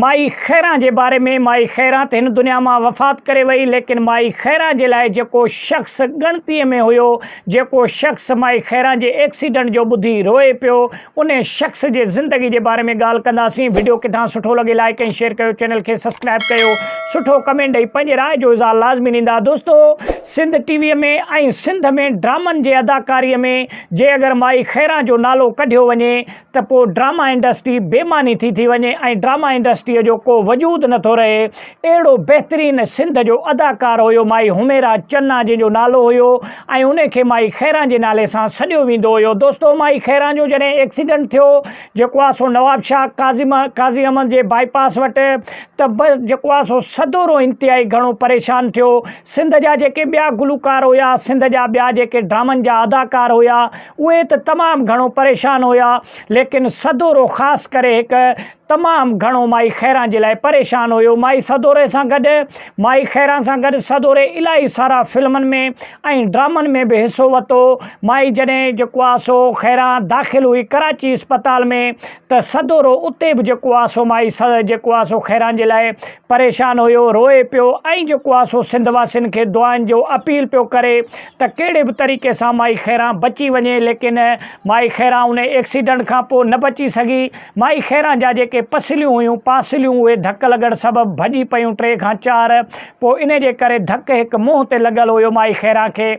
مائي خيران جي باري ۾، مائي خيران ته هن دنيا مان وفات ڪري وئي ليڪن مائي خيران جي لاء جيڪو شخص ڳڻتي ۾ هيو، جيڪو شخص مائي خيران جي ايڪسيڊنٽ جو ٻڌي روئي پيو، انهي شخص جي زندگي جي باري ۾ ڳالهه ڪنداسين، وڊيو ڪٿان سٺو لڳي لائيڪ ۽ شيئر ڪيو، چينل کي سسڪرائب ڪيو، سٺو ڪمينٽ ڏئي پنهنجي راء جو اظهار لازمي ڏيندا، دوستو سنڌ ٽي وي ۾ ۽ سنڌ ۾ ڊرامن جي اداڪاري ۾ جي اگر مائي خيران جو نالو ڪڍيو وڃي ته پوء ڊراما انڊسٽري بي معني ٿي ٿي وڃي ۽ ڊراما انڊسٽريء جو ڪو وجود نه ٿو رهي. اهڙو بهترين سنڌ جو اداڪار هيو مائي حميرا چنا جنهن جو نالو هيو ۽ ان کي مائي خيران جي نالي سان سڏيو ويندو هيو. دوستو مائي خيران جو جڏهن ايڪسيڊنٽ ٿيو جيڪو آ سو نوابشاهه ڪاظم قاضي احمد جي بائي پاس وٽ ته به جيڪو آ سو سدورو انتهائي گهڻو پريشان ٿيو. سنڌ جا جيڪي ٻيا گلوڪار هيا سنڌ جا ٻيا جيڪي ڊرامن جا اداڪار هيا اهي ته تمام گهڻو پريشان هيا ليڪن سدورو خاص ڪري هڪ تمام گهڻو مائي خيران جي لاء پريشان هيو مائي سدوري سان گڏ مائي خيران سان گڏ سدوري الاهي سارا فلمن ۾ ۽ ڊرامن ۾ به حصو ورتو مائي جڏهن جيڪو آ سو خيران داخل هئي ڪراچي اسپتال ۾ ته سدورو اتي به جيڪو آ سو مائي جيڪو آ سو خيران جي لاء پريشان هيو روئي پيو ۽ جيڪو آ سو سنڌ واسين کي دعائن جو اپيل پيو ڪري ته ڪهڙي به طريقي سان مائي خيران بچي وڃي ليڪن مائي خيران ان ايڪسيڊنٽ کان پوء نه بچي سگهي مائي خيران جا جيڪي پسليون هيون پاسليون اهي ڌڪ لڳڻ سبب ڀڄي پيون ٽي کان چار پوء ان جي ڪري ڌڪ هڪ منهن تي لڳل هيو مائي خيران کي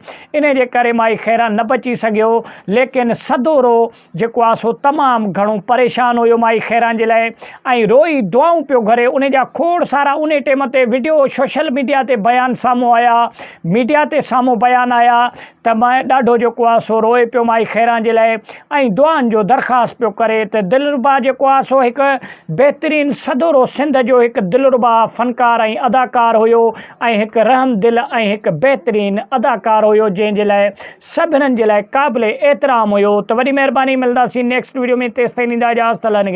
ان جي ڪري مائي خيران نه بچي سگهيو ليڪن سدورو جيڪو آ سو تمام گهڻو پريشان هيو مائي خيران جي لاء ۽ روئي دعائون پيو گهري انهي جا کوڙ سارا انهي ٽيم تي وڊيو سوشل ميڊيا تي بيان سامهون آيا ميڊيا تي سامهون بيان آيا ته مائي ڏاڍو جيڪو آ سو روئي پيو مائي خيران جي لاء ۽ دعائن جو درخواست پيو ڪري ته دلربا جيڪو آ سو هڪ بهترين سدورو سنڌ جو هڪ دلربا فنڪار ۽ اداڪار هيو ۽ هڪ رحم دل ۽ هڪ بهترين اداڪار هيو جنهن جي لاء سڀنن جي لاء قابل احترام هيو ته وڏي مهرباني ملداسين نيڪسٽ وڊيو ۾ تيستائين ڏيندا اجازت الله نگهبان.